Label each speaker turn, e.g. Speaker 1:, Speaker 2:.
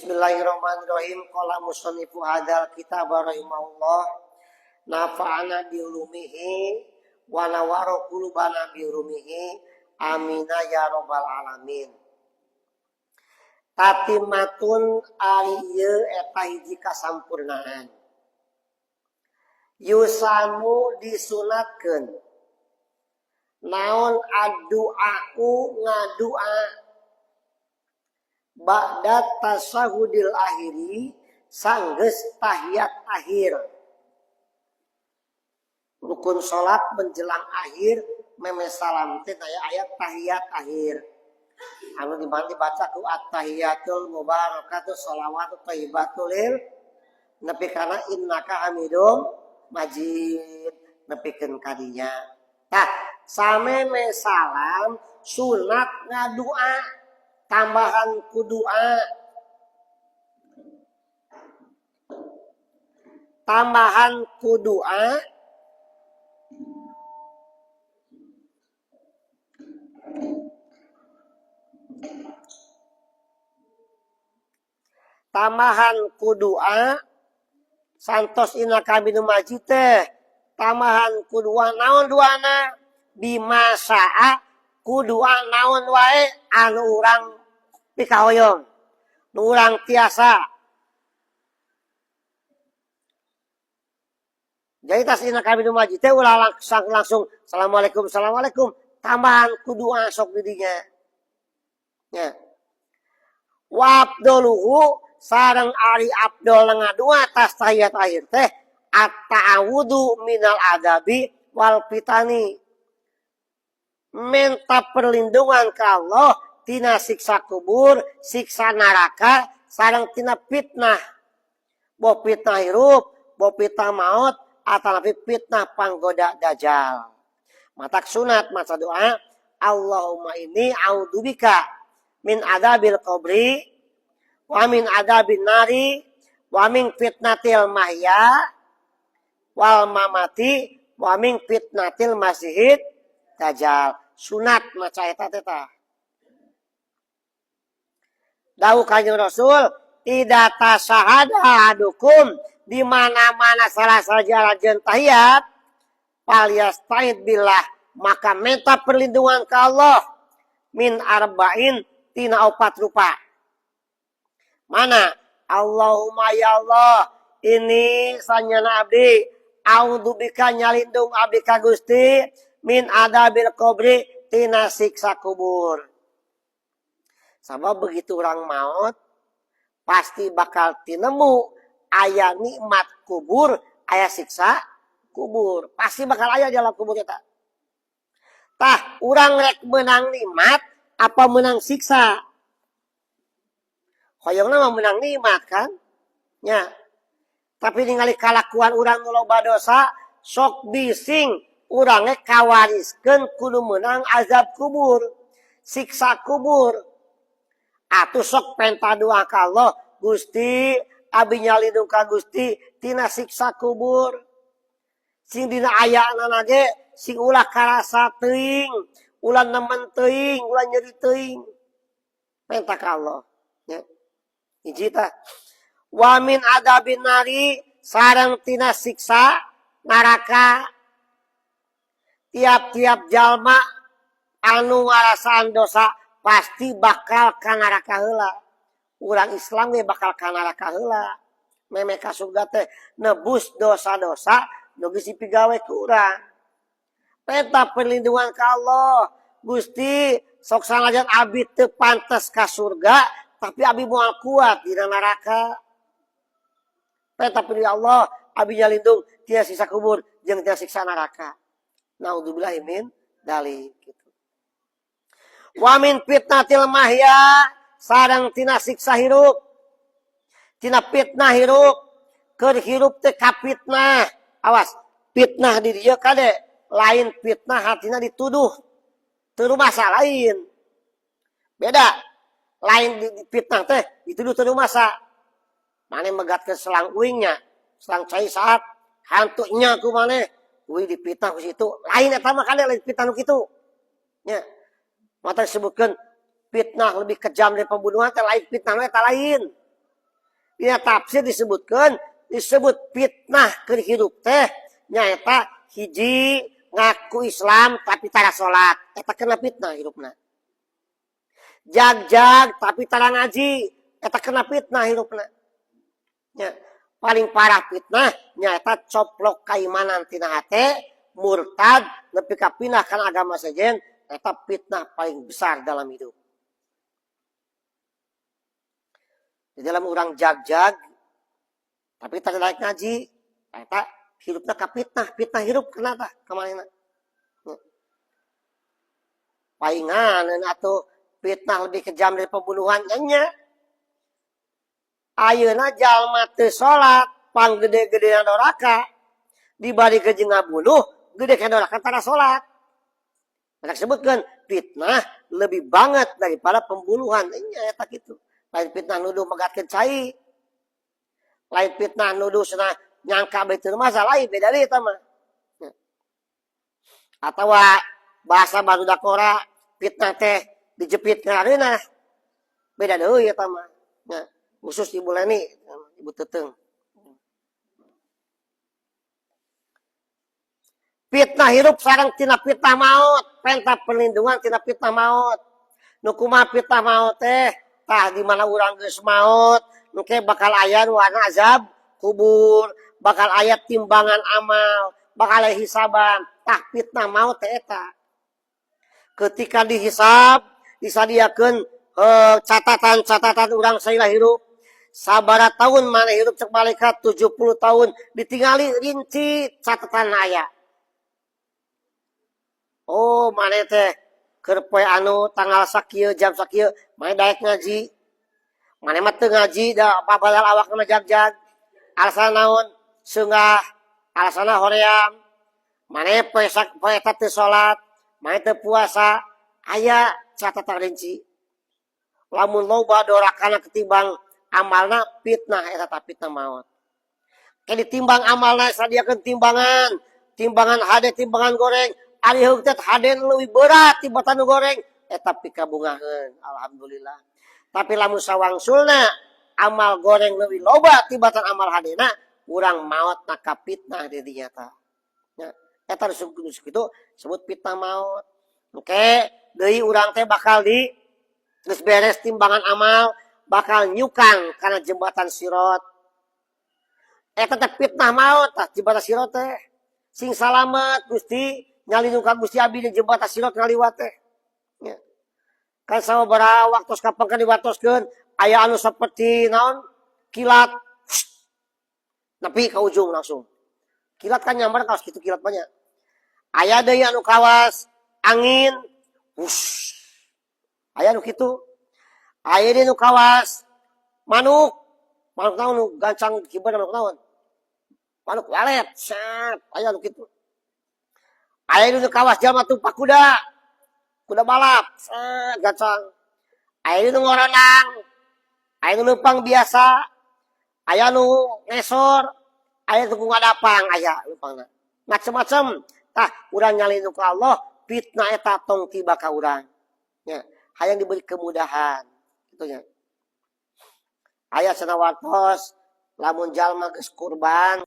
Speaker 1: Bismillahirrahmanirrahim. Qala musannifu hadzal kitab rahimahullah nafa'ana bi ulumihi wa nawwara qulubana bi ulumihi amina ya rabbal alamin. Tatimatun ari ieu eta hiji kasampurnaan. Yusanu disunatkeun naon addu'au ngadua ba'da tasyahudil akhiri sanggeus tahiyat akhir. Rukun salat menjelang akhir meme salam teh aya ayat tahiyat akhir. Anu di mana dibaca ku at-tahiyatul mubarakatuh sholawatu thayyibatul lil nepi kana innaka hamidum majid nepikeun kadinya. Tah sameme salam sunat ngadua tambahan ku doa tambahan ku doa tambahan ku doa santos innaka hamidum majid teh tambahan ku doa naon doana bima saa ku doa naon wae anu urang pikahoyong nu urang tiasa. Jadi tas innaka hamidum majid teh ulah langsung assalamualaikum assalamualaikum tambahan ku doa sok didinya nya. Wa abdoluhu sareng ari abdol ngadua tas tahiyat akhir teh at-ta'awudu minal adabi wal fitani, minta perlindungan ke Allah tina siksa kubur, siksa neraka, sareng tina fitnah. Bo fitnah hirup, bo fitnah maut, atanapi fitnah panggoda dajjal. Matak sunat maca doa Allahumma inni a'udzubika min adabil qabri wa min adabin nari wa min fitnatil mahya wal mamati wa min fitnatil masihid dajjal. Sunat maca eta teh tah. Dawuh Kanjeng Rasul, ida tasahada ahadukum, di mana-mana salah saja jeung tahiyat, falyasta'id billah, maka minta perlindungan ke Allah min arba'in tina opat rupa. Mana? Allahumma ya Allah, ini sanyana abdi, a'udzubika nyalindung abdi ka Gusti min adabil qabri tina siksa kubur. Sabab begitu orang maut pasti bakal tinemu aya nikmat kubur, aya siksa kubur. Pasti bakal aya dalam kubur eta. Tah, urang rek menang nikmat apa menang siksa? Hoyongna mah menang nikmat kan? Nya. Tapi ningali kalakuan urang nu loba dosa, sok bising urangnya kawariskeun kudu menang azab kubur, siksa kubur. Atuh sok penta doa ka Allah, Gusti, abi nyalindung ka Gusti tina siksa kubur. Sing dina ayana ge sing ulah karasa teuing, ulah nemen teuing, ulah nyeri teuing. Penta ka Allah. Nya. Hiji tah. Wa min adabin nari sareng tina siksa neraka. Tiap-tiap jalma anu ngarasaan dosa pasti bakal ka neraka heula. Urang Islam ge bakal ka neraka heula. Meme ka surga teh nebus dosa-dosa nu geus dipigawe ku urang. Penta perlindungan ka Allah. Gusti, sok sanajan abi teu pantes ka surga, tapi abi moal kuat dina neraka. Penta perlindungan Allah, abi nyalindung tina siksa kubur jeung tina siksa neraka. Naudzubillah min dzalik gitu. Wa min fitnatil mahya sareng tina siksa hirup. Tina fitnah hirup, keur hirup teh kapitnah. Awas, fitnah di dieu kade lain fitnah hatina dituduh. Teu rumasa lain. Beda. Lain di fitnah teh dituduh teu rumasa. Mane megatkeun selang uingnya, selang cai saat hantunya ku maneh, uing dipitnah ku situ. Lain eta mah kade lain fitnah nu kitu. Nya. Mata disebutkeun fitnah lebih kejam dari pembunuhan teh lain fitnah eta lain. Dina tafsir disebutkan, disebut fitnah keur hirup teh nyaeta hiji, ngaku Islam tapi tara salat, eta kena fitnah hirupna. Jag-jag tapi tara ngaji, eta kena fitnah hirupna. Nya, paling parah fitnah nyaeta coplok kaimanan tina hate, murtad nepi ka pindah kana agama sejen, eta fitnah paling besar dalam hidup. Di dalam orang jag-jag tapi tara daek ngaji, eta hidupna ka fitnah, fitnah hirup kena tah kamarina. Paingan atuh fitnah lebih kejam dari pembunuhan nya. Ayeuna jalma teu salat panggede-gedena doraka, dibari ke jeung ngabunuh gede ka doraka tara salat. Mereka sebutkan fitnah lebih banget daripada pembunuhan nya, eta kitu. Lain fitnah nuduh megatkeun cai, lain fitnah nuduh cenah nyangka beuteung masalah, lain, beda deui eta mah. Atawa bahasa barudak ngora, fitnah teh dijepit ngareunah, beda deui eta mah. Nya, khusus Ibu Leni, Ibu Teteng. Fitnah hirup sareng tina fitnah maut, penta perlindungan tina fitnah maut. Nu kumaha fitnah maut teh? Tah, di mana urang geus maut, engke bakal aya nu azab kubur, bakal aya timbangan amal, bakal aya hisaban. Tah, fitnah maut teh eta. Ketika dihisab, disadiakeun catatan-catatan urang salila hirup. Sabara tahun mana hirup, cek malaikat 70 tahun, ditingali rinci catatan aya. Oh, mana teh keur poe anu tanggal sakieu jam sakieu mana daek ngaji. Mana mah teu ngaji da padahal awak mah jag-jag. Alasan naon? Seungah, alasanna hoream. Mana poe sak poe eta teu salat, mana teu puasa, aya catatan rinci. Lamun loba dorakana ketimbang amalna, fitnah eta tah, fitnah maut. Ke ditimbang amalna, sadiakeun timbangan, timbangan hade, timbangan goreng, ari heug teh hade leuwih berat tibatan nu goreng, eta pikabungaheun, alhamdulillah. Tapi lamun sawangsulna amal goreng leuwih loba tibatan amal hadena, urang maot na fitnah di dinya tah. Nya, eta disebut kitu, sebut fitnah maut. Oke, deui urang teh bakal di geus beres timbangan amal, bakal nyukang kana jembatan Sirot. Eta teh fitnah maut tah, jembatan Sirot teh. Sing salamet Gusti, nyalindung ka Gusti abdi di jembatan Sirot ngaliwat teh. Ya. Kan sababaraha waktu kapan kan diwartoskeun, aya anu seperti naon, kilat nepi ka ujung langsung. Kilat kan nyambar kawas kitu, kilat banyak. Aya deui anu kawas angin, wush. Aya nu kitu. Aya deui nu kawas manuk. Manuk naon nu gancang kibar, manuk naon? Manuk walet, sat, aya nu kitu. Aya nu kawas jalma tumpak kuda. Kuda balap, set, gancang. Aya nu ngoronang. Aya nu leumpang biasa. Aya nu ngesor, aya nu ngadapang, aya leumpangna. Macem-macem. Tah, urang nyalindung ka Allah, fitnah eta tong tiba ka urang. Nya, hayang diberi kemudahan. Kitu nya. Aya cenah wartos, lamun jalma geus kurban